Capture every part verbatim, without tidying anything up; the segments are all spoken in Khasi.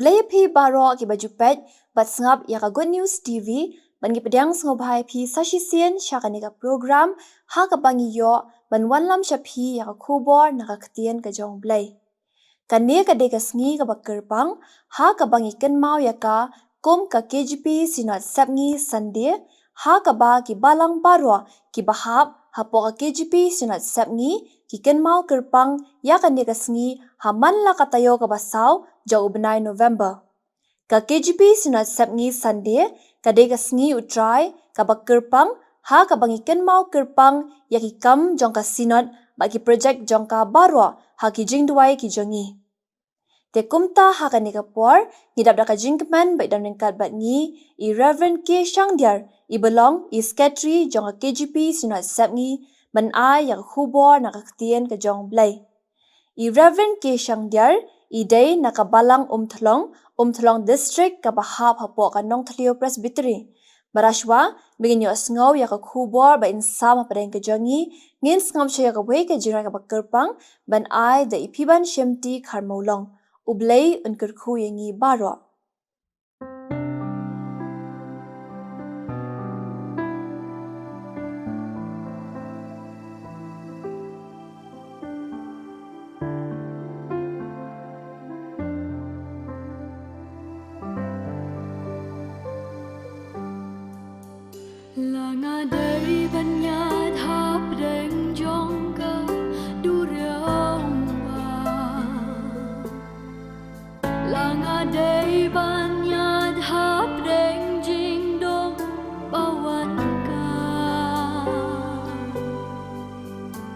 Khublei ïa phi baroh kiba ju peit bad sngap ïa ka Good News T V, bad ngi pdiang sngewbha ïa phi sa shisien sha kane ka program, ha kaba ngi ïoh ban wanlam sha phi ïa ka khubor na ka ktien ka jong U Blei. Kane ka dei ka sngi kaba kyrpang, ha kaba ngi kynmaw ïa ka kum ka K J P Synod Sepngi Sunday, ha kaba ki balang baroh kiba hap hapoh ka K J P Synod Sepngi ki kynmaw kyrpang ïa kane ka sngi ha man la ka taïew kaba saw jong u bnai November. Ka K J P Synod Sepngi Sunday ka dei ka sngi U Trai kaba kyrpang, ha kaba ngi kynmaw kyrpang ïa ki kam jong ka Synod bad ki projek jong ka baroh ha ki jingduwai ki jong ngi. Te kumta ha kane ka por, ngi dap da ka jingkmen ba i dang ryngkat bad ngi i Reverend K Shangdiar, i ba long i Secretary jong ka K J P Synod Sepngi, ban ai ïa ka khubor na ka ktien ka jong U Blei. I Reverend K Shangdiar i dei na ka balang Umthlong, Umthlong District, kaba hap hapoh ka Nongthliew Presbytery. Bad shuwa ba ngin ïohsngew ïa ka khubor ba in sam hapdeng ka jong ngi, ngin sngap shuwa ïa kawei ka jingrwai kaba kyrpang ban ai da i Phiban Shemti Kharmawlong. U Blei un kyrkhu ïa ngi baroh. La nga dei ban ïaid hapdeng jong ka duriaw ba, la nga dei ban ïaid hapdeng jingdum ba wan ka,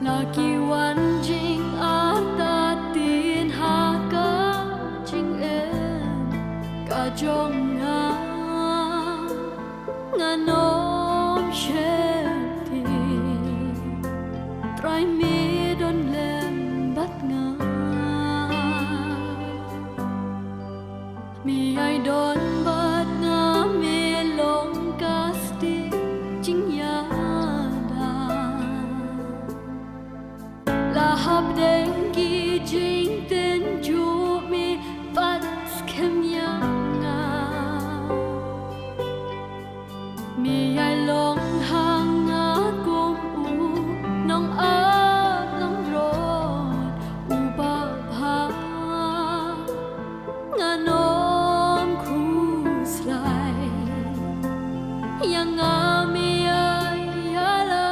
la ki wan jingartatien ha ka jingim ka jong nga. Ngan ym sheptieng, Trai me don lem bad nga. Me ïai don bad nga, me long ka stieh jingïada. La hapdeng ki jingtynjuh me pat skhem ïa nga. Me ïai long ha nga kum u nongat langbrot uba bha. Ngan ym khuslai ïa nga, me ïai ïalam.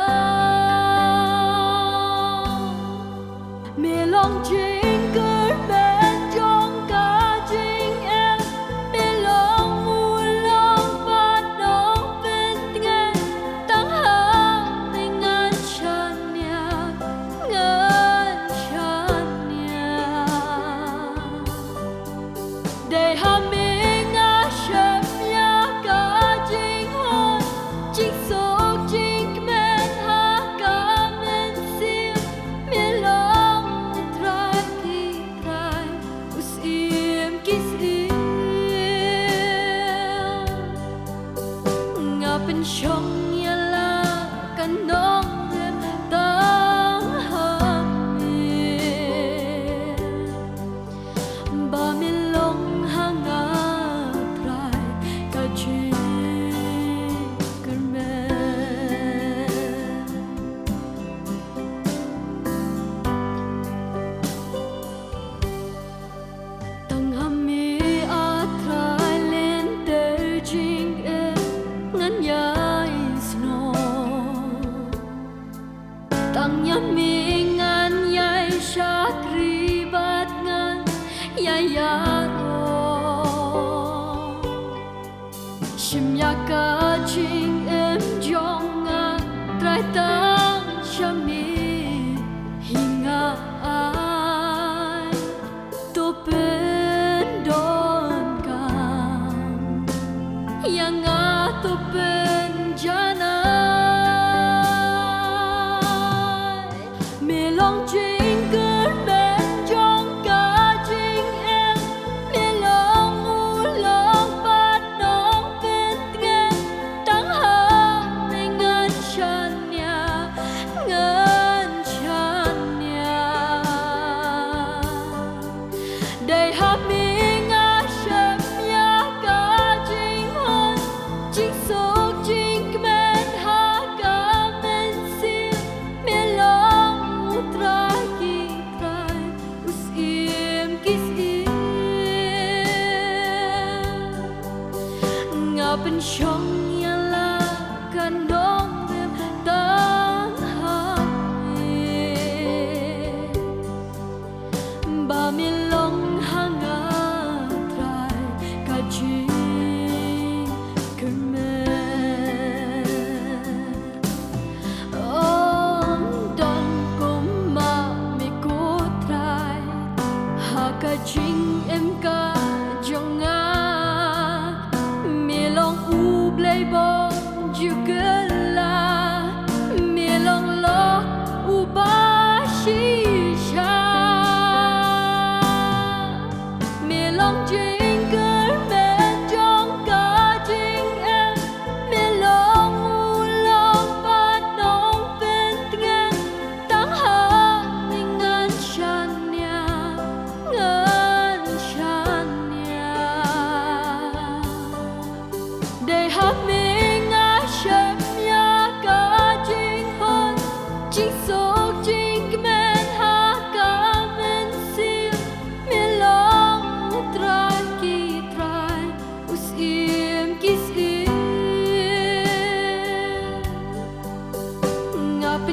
Me long jingkyrmen jong ka jingim, me long u long pat nongpyntngen. Tang ha me ngan shaniah, ngan shaniah. Dei ha me nga shep ïa ka jinghun, jingsuk jingkmen ha ka mynsiem. Me long u Trai ki trai, u Syiem ki syiem. Nga pynshong ïa la ka nongrim tang ha me. Ba me long ha nga Trai ka jingkyrmen. Tang ha me ah Trai lynter jingim ngan ïai snoh. Tang ïa me ngan ïai shakri bad ngan ïai ïaroh. Shim ïa ka jingim jong nga Trai, tang sha me hi nga ai. To pyndonkam ïa nga, to pynjanai.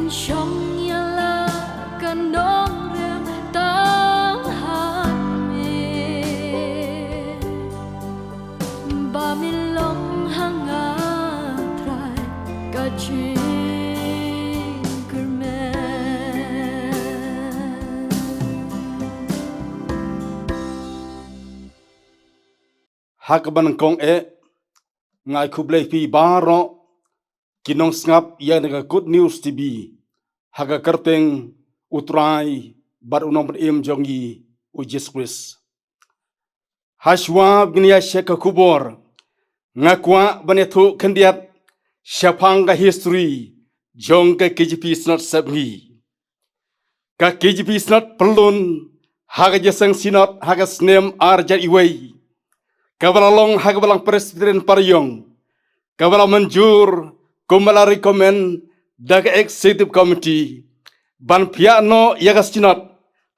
Shong ïa la ka nongrem tang ha me. Ba me long ha nga Trai ka jingkyrmen. Ha kaba nyngkong eh, nga ai khublei phi baroh ki nongsngap ïa na ka Good News T V, ha ka kyrteng U Trai bad U Nongpynim jong ngi, U Jisu Khrist. Hashwa ban ïa share ka khubor, nga kwah ban ïathuh khyndiat shaphang ka history jong ka K J P Synod Sepngi. Ka K J P Synod Pyllun ha ka jingïaseng Synod ha ka snem ar hajar wei, kaba la long ha ka Balang Presbyterian Pariong, kaba la mynjur kumba la recommend da ka Executive Committee, ban phiah noh ïa ka Synod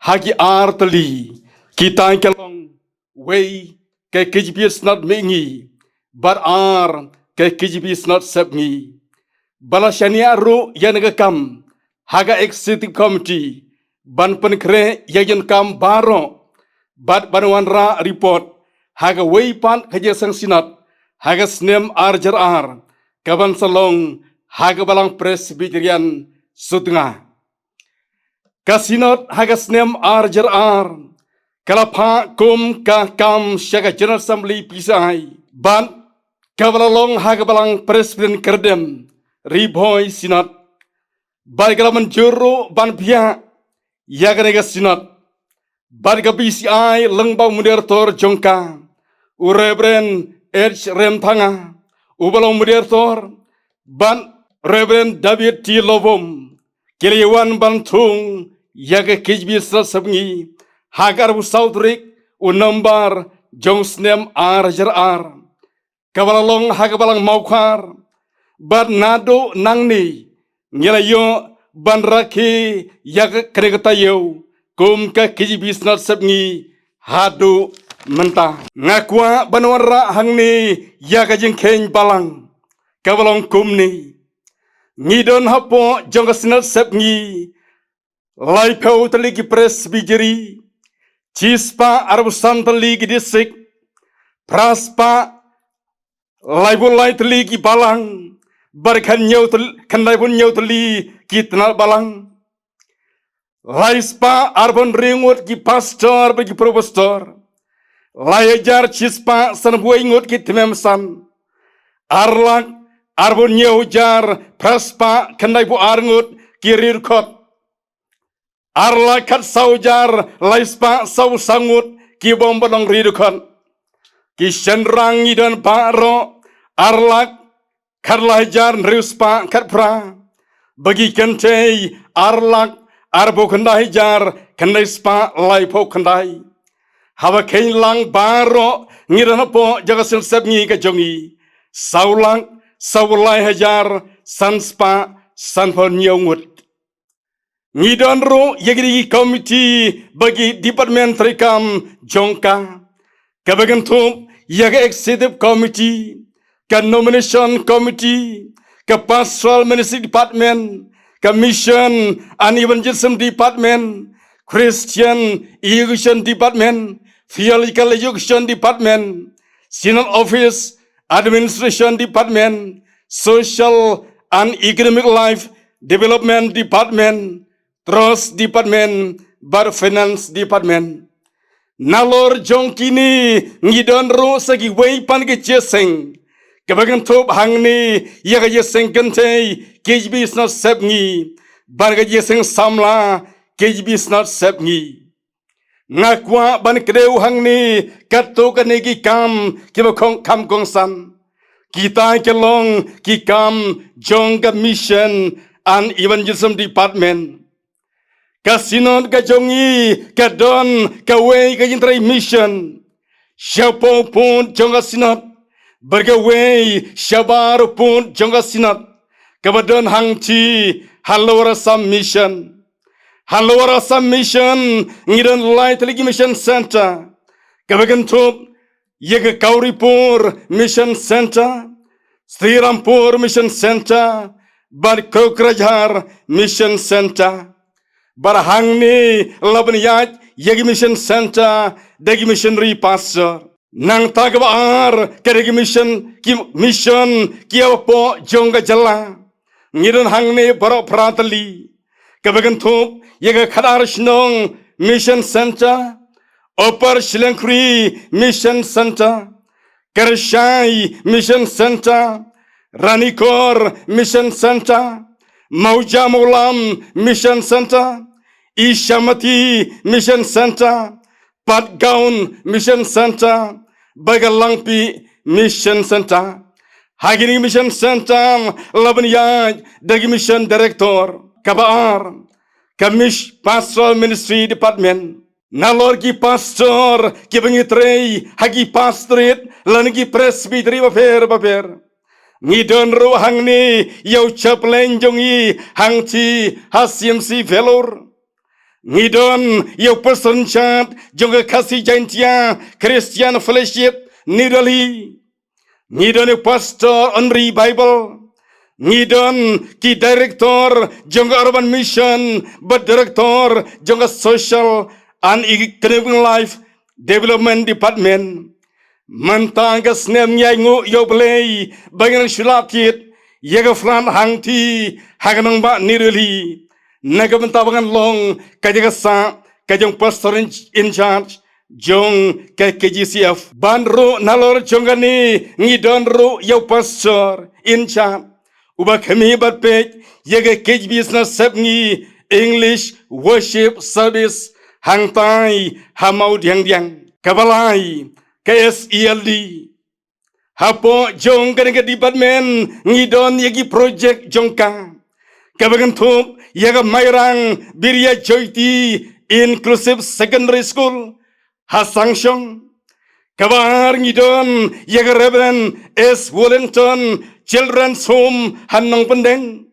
ha ki ar tylli, kita ki long: wei, ka K J P Synod Mihngi, bad ar, ka K J P Synod Sepngi. Ba la shaniah ruh ïa kane ka kam ha ka Executive Committee ban pynkhreh ïa ki kam baroh bad ban wanrah report ha kawei pat ka jingïaseng Synod ha ka snem ar hajar ar, kaban sa long ha ka Balang Presbyterian Sutnga. Ka Synod ha ka snem ar hajar ar ka la phah kum ka kam sha ka General Assembly P C I bad kaba la long ha ka Balang Presbyterian Kyrdem, Ri Bhoi Synod. Bad ka la mynjur ruh ban phiah ïa kane ka Synod. Bad ka P C I lyngba u Moderator jong ka, u Reverend H Remthanga, uba long Moderator, bad Reverend David T Lobom, ki la ïawan ban thung ïa ka K J P Synod Sepngi ha ka arphew saw tarik u November jong u snem ar hajar ar, kaba la long ha ka Balang Mawkhar. Bad naduh nangne ngi la ïoh ban rakhe ïa kane ka taïew kum ka K J P Synod Sepngi haduh mynta. Nga kwah ban wanrah hangne ïa ka jingkheiñ balang kaba long kumne: ngi don hapoh jong ka Synod Sepngi laiphew tylli ki Presbytery, shispah arphew san tylli ki District, phraspah laiphew lai tylli ki Balang, bad khathynñiew tyl-, khyndaiphew hynñiew tylli ki Tnad Balang, laispah arphew hynriew ngut ki Pastor bad ki Professor, lai hajar shispah sanphew wei ngut ki Tymmen Basan, ar lak arphew hynñiew hajar phraspah khyndaiphew ar ngut ki Ri Dkhot, ar lak khatsaw hajar laispah sawphew saw ngut ki bym pat long Ri Dkhot. Ki shynrang ngi don baroh ar lak khatlai hajar hynriewspah khatphra, bad ki kynthei ar lak arphew khyndai hajar khyndaispah laiphew khyndai. Haba kheiñ lang baroh ngi don hapoh jong ka Synod Sepngi ka jong ngi saw lak sawphew lai hajar sanspah sanphew hynñiew ngut. Ngi don ruh ïa ki, ki komiti bad ki department treikam jong ka, kaba kynthup ïa ka Executive Committee, ka Nomination Committee, ka Pastoral Ministry Department, ka Mission and Evangelism Department, Christian Education Department, Theological Education Department, Synod Office, Administration Department, Social and Economic Life Development Department, Trust Department bad Finance Department. Nalor jong kine ngi don ruh sa kiwei pat ki jingïaseng kaba kynthup hangne ïa ka jingïaseng kynthei K J P Synod Sepngi bad ka jingïaseng samla K J P Synod Sepngi. Nga kwah ban kdew hangne katto katne ki kam kiba kham kongsan. Kita ki long ki kam jong ka Mission and Evangelism Department. Ka Synod ka jong ngi ka don kawei ka jingtrei mission shiphew pud jong ka Synod, bad kawei shabar pud jong ka Synod kaba don hangtei ha Lower Assam Mission. Ha Lower Assam Mission ngi don lai tylli ki Mission Center, kaba kynthup ïa ka Kauripur Mission Center, Srirampur Mission Center bad Kokrajhar Mission Center. Bad hangne la pynïaid ïa ki Mission Center da ki missionary pastor. Nangta kaba ar ka dei ki mission, ki mission kiba hapoh jong ka jylla. Ngi don hangne baroh phra tylli. Kaba kynthup ïa ka Khadar Shnong Mission Center, Upper Shillong Khri Mission Center, Kyrshai Mission Center, Ranikor Mission Center, Mawjamawlam Mission Center, Ishamati Mission Center, Patgaon Mission Center, bad ka Langpih Mission Center. Ha kine ki Mission Center la pynïaid da ki Mission Director. Kaba ar, ka Mis-, Pastoral Ministry Department. Nalor ki pastor kiba ngi trei ha ki pastorate lane ki presbytery bapher bapher. Ngi don ruh hangne ïa u chaplain jong ngi hangtei ha C M C Vellore. Ngi don ïa u pastor in charge jong ka Khasi Jaintia Christian Fellowship, New Delhi. Ngi don ïa u pastor Henry Bible. Ngi don ki director jong ka Urban Mission bad director jong ka Social and Economic Life Development Department. Mynta ka snem ngi ainguh ïa U Blei ba ngi nang shu lah thied ïa ka flat hangtei ha ka nongbah New Delhi. Na ka bynta ba ngan long ka jaka sah ka jong pastor in, in charge jong ka K J C F. Bad ruh nalor jong kane ngi don ruh ïa u pastor in charge uba khmih bad peit ïa ka K J B Synod Sepngi English Worship Service hangtai ha Mawdiangdiang. Kaba lai, ka S E L D. Hapoh jong kane ka department ngi don ïa ki project jong ka. Kaba kynthup ïa ka Mairang Biria Jyoti Inclusive Secondary School ha Sangshong. Kaba ar ngi don ïa ka Reverend S Wellington Children's Home ha Nongpyndeng.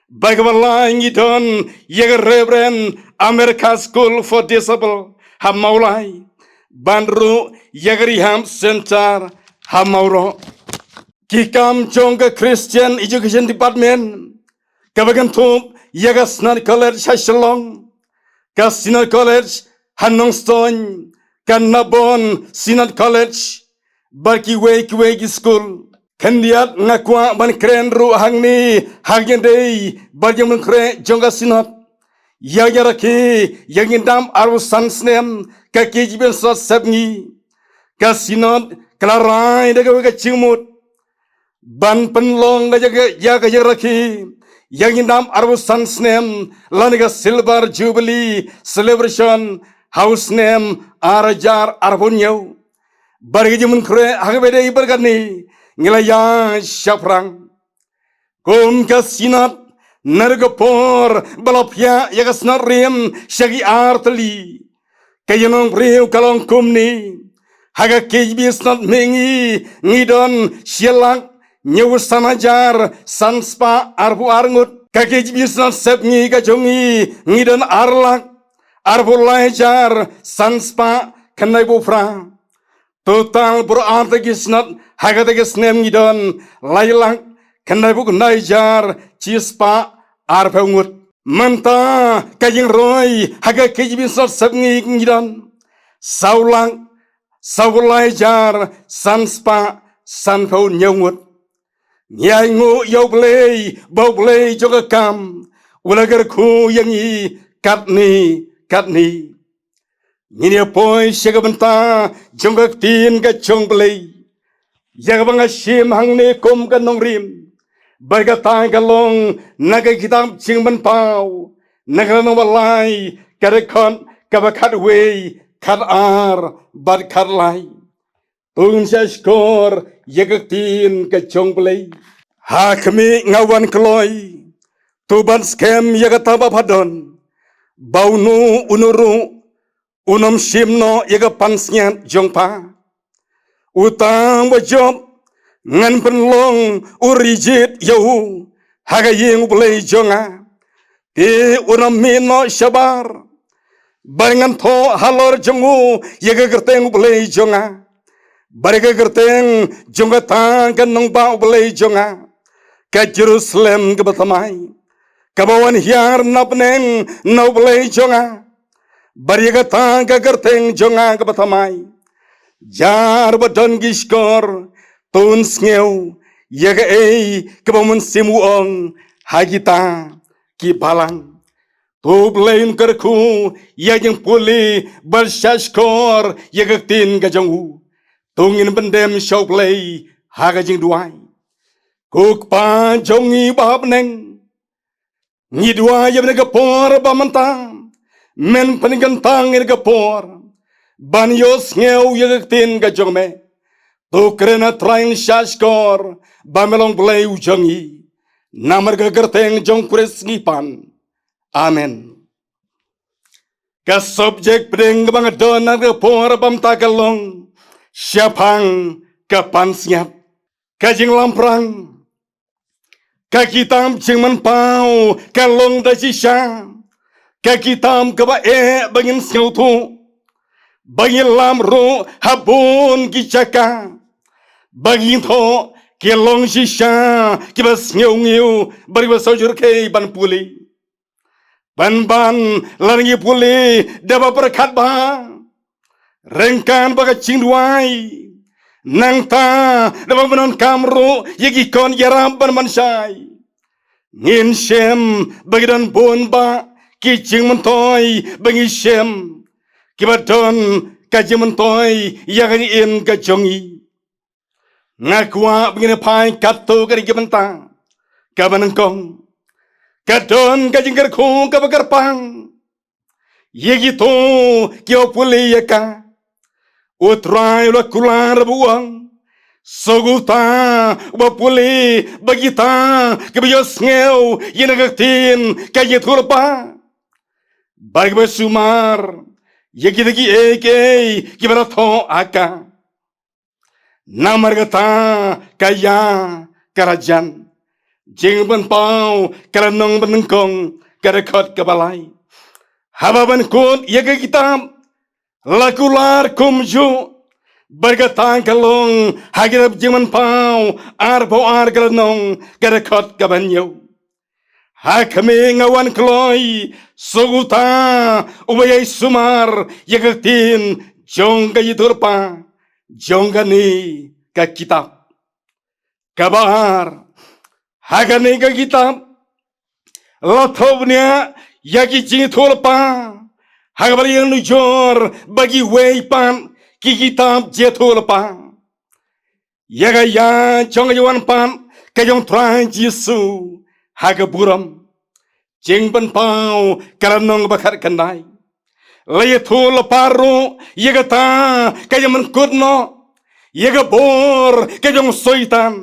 Bad kaba lai ngi don ïa ka Reverend America School for Disabled ha Mawlai. Bad ruh ïa ka Rehab Center ha Mawroh. Ki kam jong ka Christian Education Department, kaba kynthup ïa ka Synod College ha Shillong, ka Synod College ha Nongstoiñ, ka Nabon Synod College, bad kiwei kiwei ki skul. Khyndiat nga kwah ban kren ruh hangne ha ka jingïadei bad jingpynkhreh jong ka Synod ïa ka jingrakhe ïa ka jingdap arphew san snem ka K J B Synod Sepngi. Ka Synod ka la rai da kawei ka jingmut ban pynlong ka jaka, ïa ka jingrakhe ïa ka jingdap arphew san snem lane ka Silver Jubilee Celebration ha u snem ar hajar arphew hynñiew. Bad ka jingpynkhreh ha kaba ïadei bad kane ngi la ïaid shaphrang. Kum ka Synod, naduh ka por ba la phiah ïa ka Synod Rim sha ki ar tylli, ka ïanong briew ka long kumne. Ha ka K J B Synod Mihngi ngi don shi lak hynñiew san hajar san spah arphew ar ngut. Ka K J B Synod Sepngi ka jong ngi ngi don ar lak arphew lai hajar san spah khyndaiphew phra. Total baroh ar tylli ki Synod ha kata ka snem ngi don lai lak khyndaiphew khyndai hajar shi spah arphew ngut. Mynta ka jingroi ha ka K J B Synod Sepngi ngi don saw lak saw lai hajar san spah sanphew hynñiew ngut. Ngi ainguh ïa U Blei ba U Blei jong ka kam u la kyrkhu ïa ngi katne katne. Ngin ïa poi sha ka bynta jong ka ktien ka jong U Blei, ïa kaba nga shim hangne kum ka nongrim. Bad kata ka long na ka kitab Jingpynpaw, na ka lynnong ba lai, ka dkhot kaba khatwei, khatar bad khatlai. To ngin ïa shkor ïa ka ktien ka jong U Blei. Ha khmih nga wan kloi, to ban skhem ïa kata ba pha don, ba uno uno ruh un ym shim noh ïa ka pansngiat jong pha. Uta uba jop ngan pynlong u ri jied ïa u ha ka ïing U Blei jong nga. Te un ym mih noh shabar. Bad ngan thoh halor jong u ïa ka kyrteng U Blei jong nga, bad ïa ka kyrteng jong kata ka nongbah U Blei jong nga, ka Jerusalem kaba thymmai, kaba wan hiar na bneng na U Blei jong nga, bad ïa kata ka kyrteng jong nga kaba thymmai. Jar ba don ki shkor, to un sngew ïa kaei kaba U Mynsiem u ong ha kita ki balang. To U Blei un kyrkhu ïa ka jingpule bad shahshkor ïa ka ktien ka jong u. To ngin pyndem sha U Blei ha ka jingduwai. Ko Kpa jong ngi ba ha bneng, ngi duwai ïa kane ka por ba mynta, men pynkyntang ïa kane ka por ban ïohsngew ïa ka ktien ka jong me. To kren, A Trai, shahshkor ba me long Blei u jong ngi. Namar ka kyrteng jong U Khrist ngi pan. Amen. Ka subject pdeng kaba nga don ha kane ka por ba mynta ka long shaphang ka pansngiat. Ka jinglamphrang: ka kitab Jingmynpaw ka long da shisha ka kitab kaba eh ba ngin sngewthuh, ba ngin lap ruh ha bun ki jaka, ba ngin thoh ki long shisha kiba sngewnguh bad kiba sngewjyrkhei ban pule. Pynban lada ngi pule da ba pyrkhat bha, ryngkat bad ka jingduwai, nangta da ba pyndonkam ruh ïa ki kot ïarap ban ban shai, ngin shem ba ki don bun bah ki jingmyntoi ba ngi shem, kiba don ka jingmyntoi ïa ka jingim ka jong ngi. Nga kwah ba ngin ïa phai katto katne ki bynta. Kaba nyngkong, ka don ka jingkyrkhu kaba kyrpang ïa kito kiba pule ïa ka. U Trai u la kular bad u ong: Suk uta uba pule bad kita kiba ïohsngew ïa kane ka ktien ka jingïathuhlypa, bad kiba sumar ïa kita kiei kiei kiba la thoh ha ka. Namar kata ka ïa ka la jan. Jingpynpaw ka lynnong ba nyngkong, ka dkhot kaba lai. Haba ban kut ïa ka kitab, la kular kumjuh. Bad kata ka long ha kitab Jingmynpaw arphew ar, ka lynnong, ka dkhot kaba hynñiew. Ha khmih nga wan kloi, suk uta uba ïai sumar ïa ka ktien jong ka jingïathuhlypa jong kane ka kitab. Kaba ar, ha kane ka kitab la thoh bniah ïa ki jingïathuhlypa ha kaba la ïeng nujor bad kiwei pat ki kitab jingïathuhlypa. Ïa ka ïa jong ka jingwan pat ka jong U Trai Jisu ha ka burom. Jingpynpaw ka lynnong ba khatkhyndai. La ïathuhlypa ruh ïa kata ka jingpynkut noh, ïa ka bor ka jong u Soitan.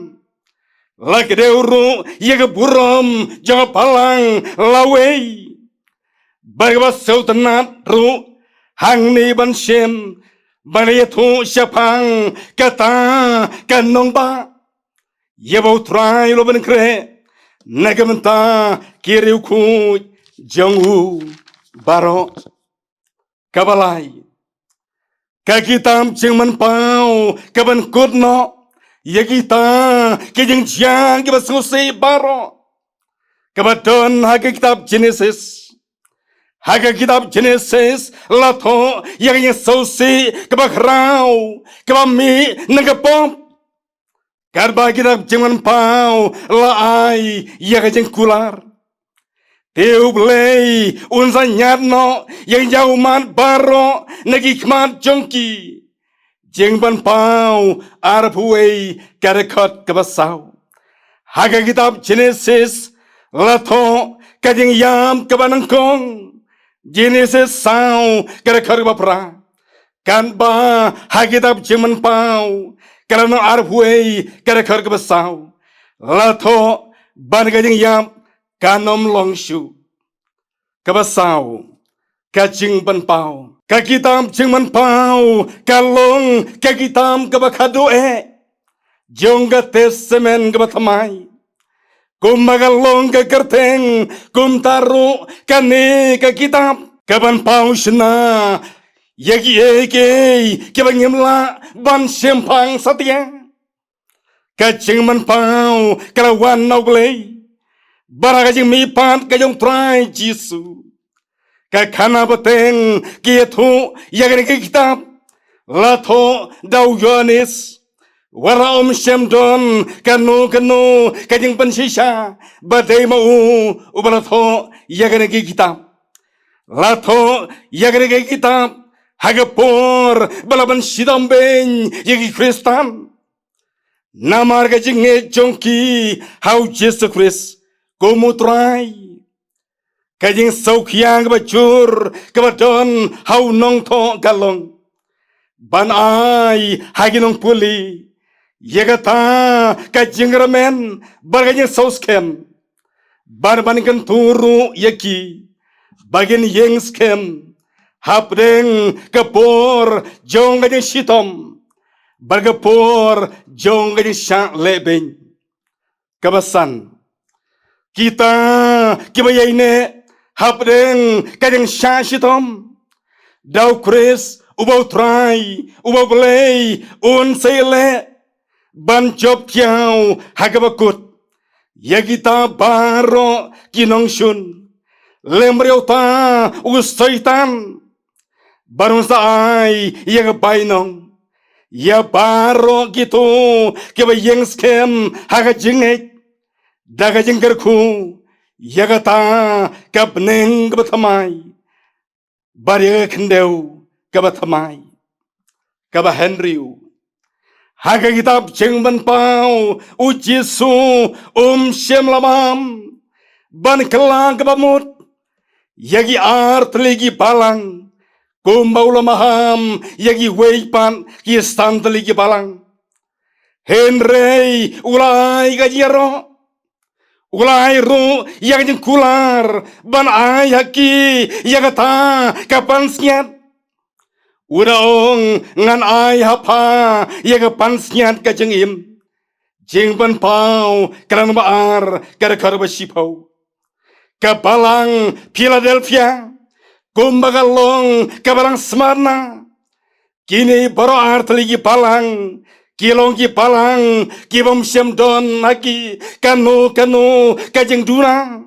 La kdew ruh ïa ka burom jong ka balang lawei. Bad kaba sngewtynnad ruh hangne ban shem ba la ïathuh shaphang kata ka nongbah, ïa ba U Trai u la pynkhreh na ka bynta ki riewkhuid jong u baroh. Kaba lai, ka kitab Jingmynpaw ka pynkut noh ïa kita ki jingjia kiba sngewsih baroh, kaba don ha ka kitab Jenesis. Ha ka kitab Jenesis la thoh ïa ka jingsngewsih kaba khraw, kaba mih na ka pop. Katba kitab Jingmynpaw la ai ïa ka jingkular, te U Blei un sa ñiad noh ïa ki jingmut baroh na ki khmat jong ki. Jingpynpaw arphew wei, ka dkhot kaba saw. Ha ka kitab Jenesis la thoh ka jingïap kaba nyngkong. Jenesis saw, ka dkhot kaba phra. Katba ha kitab Jingmynpaw ka lynnong arphew wei, ka dkhot kaba saw, la thoh ban ka jingïap kan ym long shuh. Kaba saw, ka Jingpynpaw. Ka kitab Jingmynpaw ka long ka kitab kaba khadduh eh jong ka Testament kaba thymmai. Kumba ka long ka kyrteng, kumta ruh kane ka kitab ka pynpaw shynna ïa kiei kiei kiba ngim lah ban shemphang satia. Ka jingmanpaw ka la wan na U Blei, bad ha ka jingmihpat ka jong U Trai Jisu, ka khana pateng ki ïathuh ïa kane ka kitab la thoh da u Ïoannis. Wat la ym shym don kano kano ka jingpynshisha ba dei ma u uba la thoh ïa kane ka kitab. La thoh ïa kane ka kitab ha ka por ba la ban shitom beiñ ïa ki Khristan. Namar ka jingngeit jong ki ha U Jisu Khrist kum U Trai. Ka jingsngewkhia kaba jur kaba don ha u nongthoh ka long ban ai ha ki nongpule ïa kata ka jingkyrmen bad ka jingsngewskhem, bad ban kyntu ruh ïa ki ba kin ïeng skhem hapdeng ka por jong ka jingshitom bad ka por jong ka jingshah lehbeiñ. Kaba san, kita kiba ïaineh hapdeng ka jingshah shitom da U Khrist uba U Trai, uba U Blei un sa ïaleh ban jop thiaw ha kaba kut ïa kita baroh ki nongshun, lem bad ïa uta u Soitan, bad un sa ai ïa ka bainong ïa baroh kito kiba ïeng skhem ha ka jingngeit da ka jingkyrkhu ïa kata ka bneng kaba thymmai bad ïa ka khyndew kaba thymmai. Kaba hynriew, ha ka kitab Jingpynpaw U Jisu um shym la bam ban kylla kaba mut ïa ki ar tylli ki balang kumba u la maham ïa kiwei pat ki san tylli ki balang. Hynrei u la ai ka jingïaroh, u la ai ruh ïa ka jingkular ban ai ha ki ïa kata ka pansngiat. U da ong, ngan ai ha pha ïa ka pansngiat ka jingim. Jingpynpaw ka lynnong ba ar ka dkhot ba shiphew. Ka balang Philadelphia, kumba ka long ka balang Smyrna, kine baroh ar tylli ki balang ki long ki balang kibym shym don ha ki kano kano ka jingduna.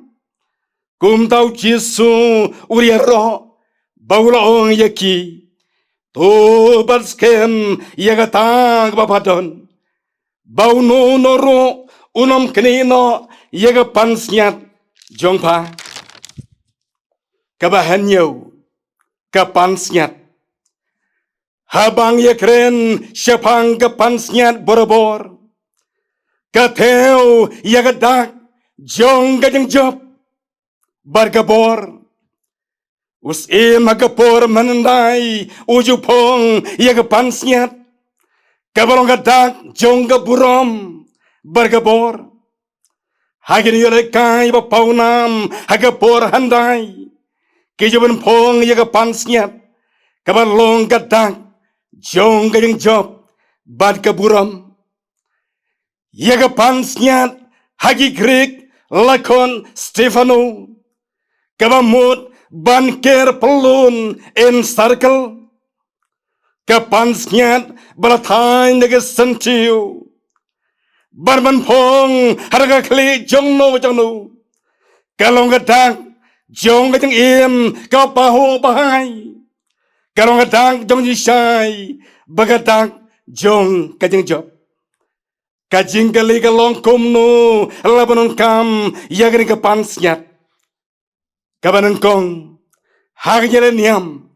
Kumta U Jisu u ïaroh bad u la ong ïa ki, to bad skhem ïa kata kaba pha don, ba uno uno ruh un ym knieh noh ïa ka pansngiat jong pha. Kaba hynñiew, ka pansngiat. Haba ngi ïakren shaphang ka pansngiat borabor, ka thew ïa ka dak jong ka jingjop bad ka bor. U Syiem ha ka por mynhyndai u ju phong ïa ka pansngiat kaba long ka dak jong ka burom bad ka bor. Ha kine ki ïalehkai ba pawnam ha ka por hyndai ki ju pynphong ïa ka pansngiat kaba long ka dak jong ka jingjop bad ka burom. Ïa ka pansngiat ha ki Greek la khot Stefano, kaba mut ban ker pyllun, encircle. Ka pansngiat ba la thaiñ da ki syntiew ban pynphong ha ka khlieh jongno jongno. Ka long ka dak jong ka jingim kaba pahuh pahai. Ka long ka dak jong jingshai bad ka dak jong ka jingjop. Ka jingkylli ka long, kumno la ban donkam ïa kane ka pansngiat? Kaba nyngkong, ha ka jingïaleh niam,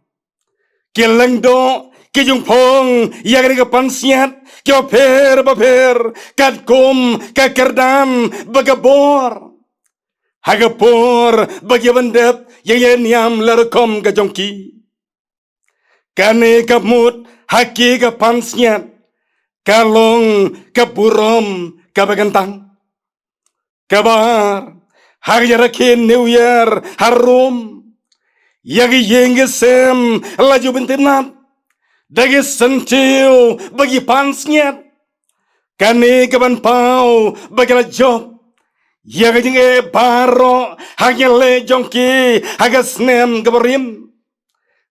ki lyngdoh ki ju phong ïa kane ka pansngiat kiba pher bapher katkum ka kyrdan bad ka bor. Ha ka por ba ki ban dep ïa ka jingïaleh niam la rukom ka jong ki, kane ka mut ha ki ka pansngiat ka long ka burom kaba kyntang. Kaba ar, ha ka jingrakhe New Year ha Rom, ïa ki ïing ki sem la ju pynthynnad da ki syntiew bad ki pansngiat. Kane ka ban paw ba ki la jop ïa ka jingeh baroh ha ka jingïaleh jong ki ha ka snem kaba rim,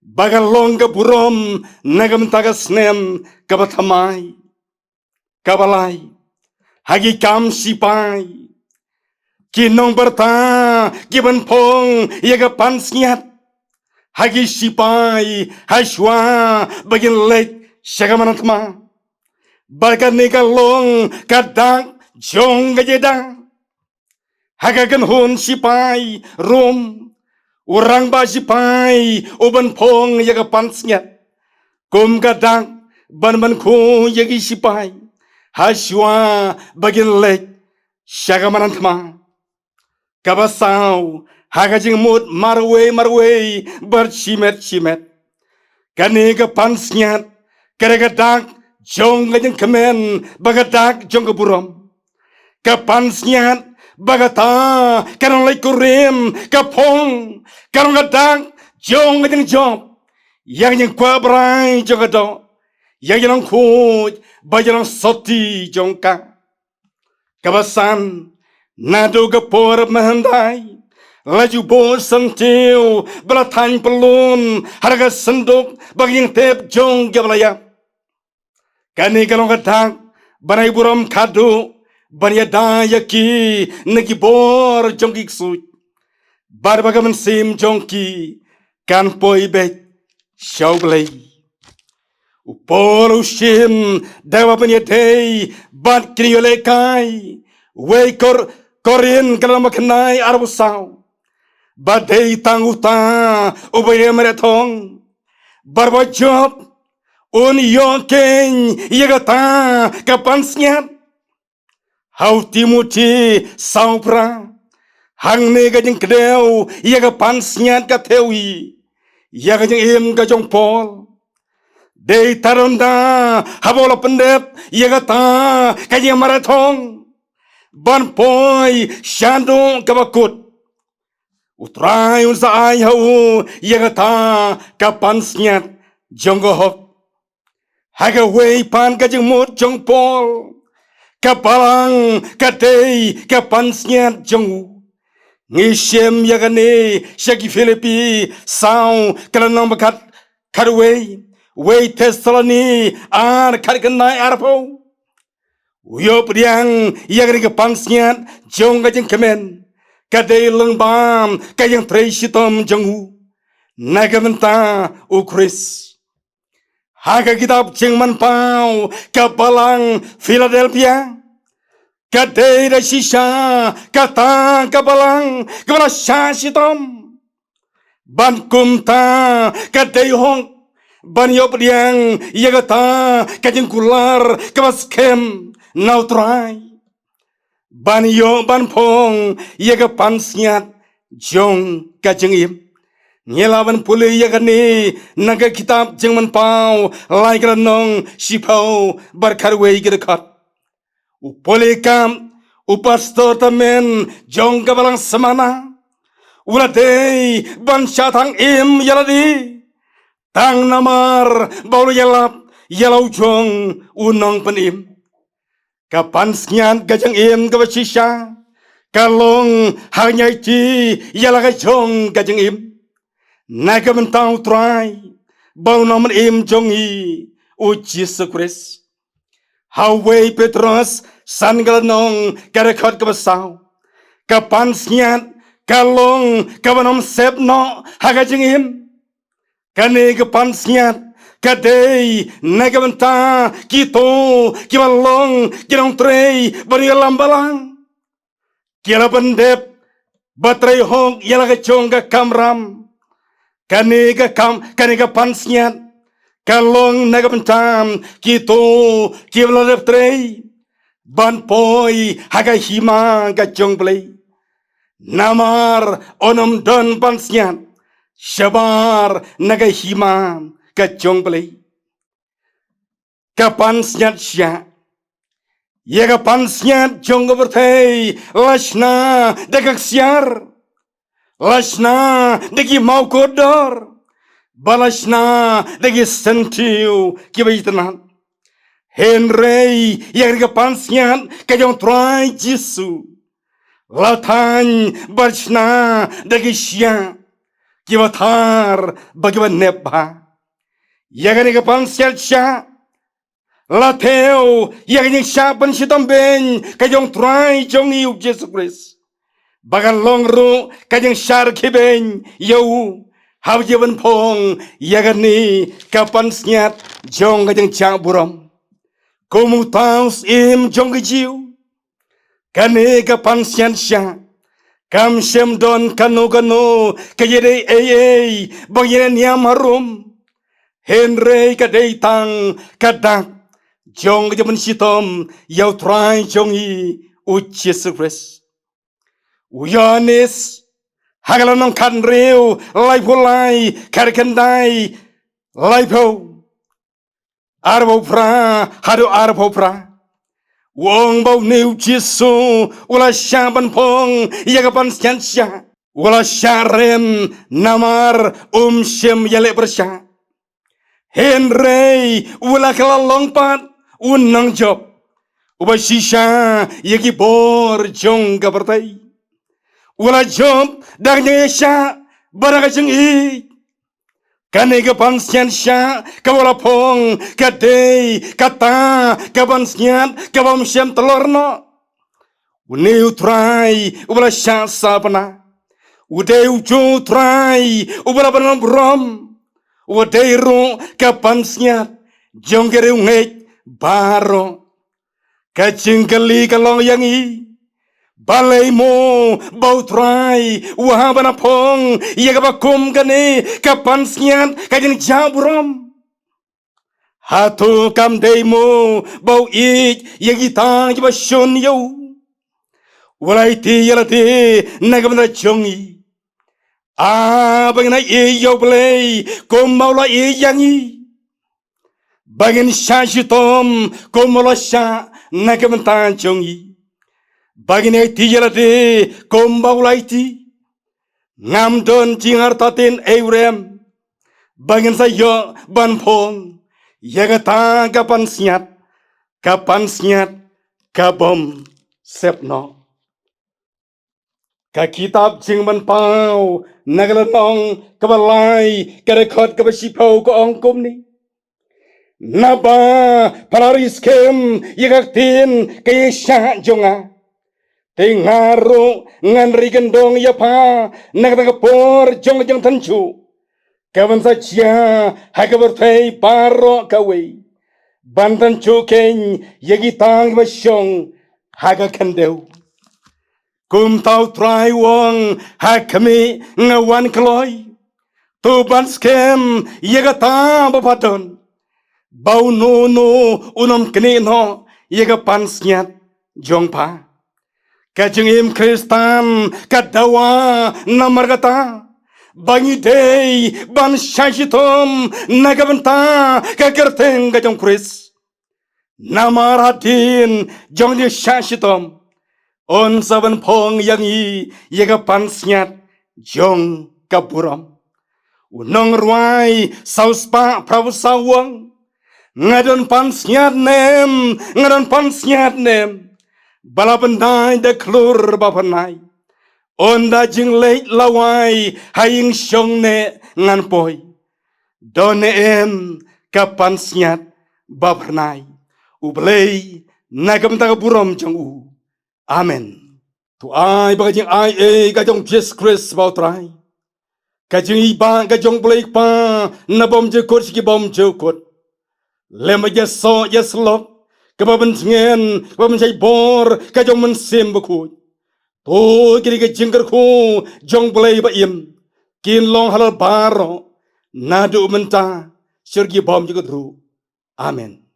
ba ka long ka burom na ka bynta ka snem kaba thymmai. Kaba lai, ha ki kam sipai, ki nongbyrta ki ban phong ïa ka pansngiat ha ki sipai, ha shuwa ba kin leit sha ka madan thma. Bad kane ka long ka dak jong ka jingïada. Ha ka kynhun sipai Rom, u rangbah sipai u ban phong ïa ka pansngiat kum ka dak ban ban khuid ïa ki sipai ha shuwa ba kin leit sha ka madan thma. Kaba saw, ha ka jingmut marwei marwei bad shimet shimet, kane ka pansngiat ka dei ka dak jong ka jingkmen bad ka dak jong ka burom. Ka pansngiat ba kata ka nongleit kurim ka phong, ka long ka dak jong ka jingjop ïa ka jingkwah brai jong ka doh, ïa ka jinglong khuid bad jinglong soti jong ka. Kaba san, naduh ka por mynhyndai la ju buh syntiew bad la thaiñ pyllun ha ka synduk bad ka jingtip jong kiba la ïap. Kane ka long ka dak ban ai burom khadduh, ban ïada ïa ki na ki bor jong ki ksuid, bad ba ka mynsiem jong ki kan poi beit sha U Blei. U Paul u shim da kaba pynïadei bad ki nongïalehkai wei Kor-, Korinth ka lynnong ba khyndai arphew saw, ba dei tang uta uba ïa mareh thong, bad ba jop un ïoh keiñ ïa kata ka pansngiat. Ha u Timothi saw phra, hangne ka jingkdew ïa ka pansngiat ka thew hi ïa ka jingim ka jong Paul. Dei tang ynda haba u la pyndep ïa kata ka jingmareh thong ban poi shaduh kaba kut, U Trai un sa ai ha u ïa kata ka pansngiat jong ka hok. Ha kawei pat ka jingmut jong Paul, ka balang ka dei ka pansngiat jong u. Ngi shem ïa kane sha ki Philippi saw ka lynnong ba khat, khatwei, wei Thessaloni ar, khatkhyndai arphew. U ïoh pdiang ïa kane ka pansngiat jong ka jingkmen, ka dei lyngba ka jingtrei shitom jong u na ka bynta U Khrist. Ha ka kitab Jingmanpaw ka balang Philadelphia, ka dei da shisha kata ka balang kaba la shah shitom. Ban kumta ka dei hok ban ïoh pdiang ïa kata ka jingkular kaba skhem na U Trai, ban ïoh ban phong ïa ka pansngiat jong ka jingim. Ngi lah ban pule ïa kane na ka kitab Jingmanpaw lai ka lynnong shiphew bad khatwei ka dkhot. U Polycarp, u pastor tymmen jong ka balang Smyrna, u la dei ban shah thang im ïa lade, tang namar ba u la ïalap ïa la u jong u nongpynim. Ka pansngiat ka jingim kaba shisha ka long ha ka jingïaid ïa la ka jong ka jingim na ka bynta U Trai bad u Nongpynim jong ngi, U Jisu Khrist. Ha wei Petros san ka lynnong ka dkhot kaba saw, ka pansngiat ka long kaba nym sep noh ha ka jingim. Kane ka pansngiat ka dei na ka bynta kito kiba long ki nongtrei bad nongïalam balang, ki la pyndep bad trei hok ïa la ka jong ka kamram. Kane ka kam, kane ka pansngiat ka long na ka bynta kito kiba la dep trei ban poi ha ka hima ka jong U Blei. Namar un nym don pansngiat shabar na ka hima ka jong U Blei. Ka pansngiat shiah. Ïa ka pansngiat jong ka pyrthei la shna da ka ksiar, la shna da ki mawkut dor, bad la shna da ki syntiew kiba itynnad. Hynrei ïa ka pansngiat ka jong U Trai Jisu la thaiñ bad shna da ki shiah kiba thar bad kiba nep bha. Ïa kane ka pansngiat shiah La thew ïa ka jingshah pynshitom beiñ ka jong Trai jong ngi U Jisu Khrist, ba kan long ruh ka jingshah rkhie beiñ ïa u haba jia ban phong ïa kane ka pansngiat jong ka jingjah burom. Kum uta u Syiem jong ki Jiw, kane ka pansngiat shah kam shym don kano kano ka ïadei ei ei ba ïa niam harum, hynrei ka dei tang ka dak jong ka jingpynshitom ïa U Trai jong ngi U Jisu Khrist. U Ïoannis ha ka lynnong khathynriew, laiphew lai, khatkhyndai, laiphew, arphew phra haduh arphew phra, u ong ba une U Jisu u la shah ban phong ïa ka pansngiat shah, u la shah rem namar um shym ïaleh pyrshah. Hynrei u la kylla long pat u nongjop uba shisha ïa ki bor jong ka pyrthei. U la jop da ka jingïaishah bad da ka jingïeit. Kane ka pansngiat shah kaba u la phong ka dei kata ka pansngiat kaba ym shym tlor noh. Une U Trai uba la shah sapna, u dei uju U Trai uba la ban long burom, u dei ruh ka pansngiat jong ki riewngeit baroh. Ka jingkylli ka long ïa ngi, balei mo ba U Trai u hap ban phong ïa kaba kum kane ka pansngiat ka jingjah burom? Hato kam dei mo ba u ïeit ïa kita kiba shun ïa u? U la aiti ïa lade na ka bynta jong ngi. Ah, ba ngin ïeit ïa U Blei kumba u la ïeit ïa ngi, ba ngin shah shitom kumba u la shah na ka bynta jong ngi, ba ngin aiti ïa lade kumba u la aiti. Ngam don jingartatien ei ruh em ba ngin sa ïoh ban phong ïa kata ka pansngiat, ka pansngiat ka bym sep noh. Ka kitab Jingmynpaw na ka lynnong kaba lai, ka dkhot kaba shiphew ka ong kumne: Naba pha la ri skhem ïa ka ktien ka ïaishah jong nga, te nga ruh ngan ri kyndong ïa pha na kata ka por jong ka jingtynjuh, kaban sa jia ha ka pyrthei baroh kawei, ban tynjuh keiñ ïa kita kiba shong ha ka khyndew. Kumta U Trai u ong, ha khmih, nga wan kloi. To ban skhem ïa kata ba pha don, ba uno uno un ym knieh noh ïa ka pansngiat jong pha. Ka jingim Khristan ka dawa namar kata ba ngi dei ban shah shitom na ka bynta ka kyrteng ka jong U Khrist. Namar hadien jong ka jingshah shitom, un sa ban phong ïa ngi ïa ka pansngiat jong ka burom. U nongrwai saw spah phra phew saw u ong, nga don pansngiat ne em, nga don pansngiat ne em, ba la pyndait da khlur ba phyrnai. Ynda jingleit lawei ha ïing shong ne ngan poi, don ne em ka pansngiat ba phyrnai. U Blei na ka bynta ka burom jong u. Amen. To ai ba ka jingaiei ka jong Jisu Khrist ba U Trai, ka jingïeit ba ka jong U Blei Kpa na bymjukut sha ki bymjukut, lem bad ka jingïasoh jingïasyllok kaba pyntngen, kaba pynshai bor ka jong U Mynsiem Bakhuid, to ki dei ka jingkyrkhu jong U Blei ba im, kin long halor baroh, naduh mynta sha ki bymjukut ruh. Amen.